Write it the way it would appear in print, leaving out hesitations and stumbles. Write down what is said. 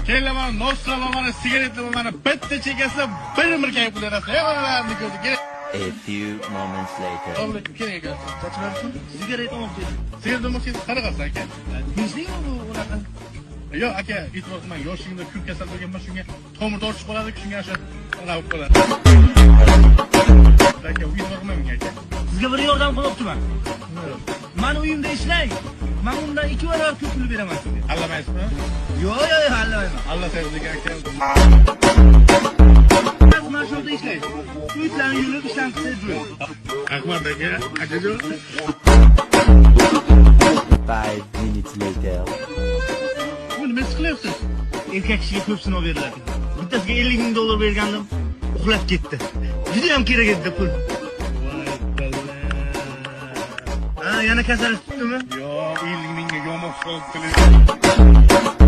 Kelinglar, mana noslar, mana sigaretlar, mana bitta chekasizlar, bir umr kayf qilaverasizlar. Ey, manalarni ko'zi, keling. A few moments later. Assalomu alaykum, keling aka. Sigaret olmoqchi edim. Sigaret olmoqchi, qanaqasi aka? Tinchlikmi bu unaqa? Yo'q aka, e'tibor qilmang, yoshligimda ko'p kasal bo'lganman, shunga tomir tortishib qoladi, shunga shu anaqa bo'lib qoladi. Aka, e'tibor qilmang menga aka. Sizga bir yordam qilmoqchiman. Mani uyimda ishlang. Men undan 2 barobar ko'p pul beraman sizga. Aldamaysiz-mi? Yo'q, yo'q, yo'q, aldamayman. Aldasangiz aka. Mana shu yerda ishlaysiz. Uylarni yulib ishdan qilsangiz bo'ladi. Rahmat aka, akajon. 5 minutes later. Bu nima ish qilyapsiz? Erkak kishiga ko'p sinov beriladi. Bittasiga 50 ming dollar bergandim, uxlab ketdi. Juda ham kerak edi pul. Voy bala. Ha, yana kasal tutdimi? Yo'q, 50 mingga yomon solib qilyapsiz.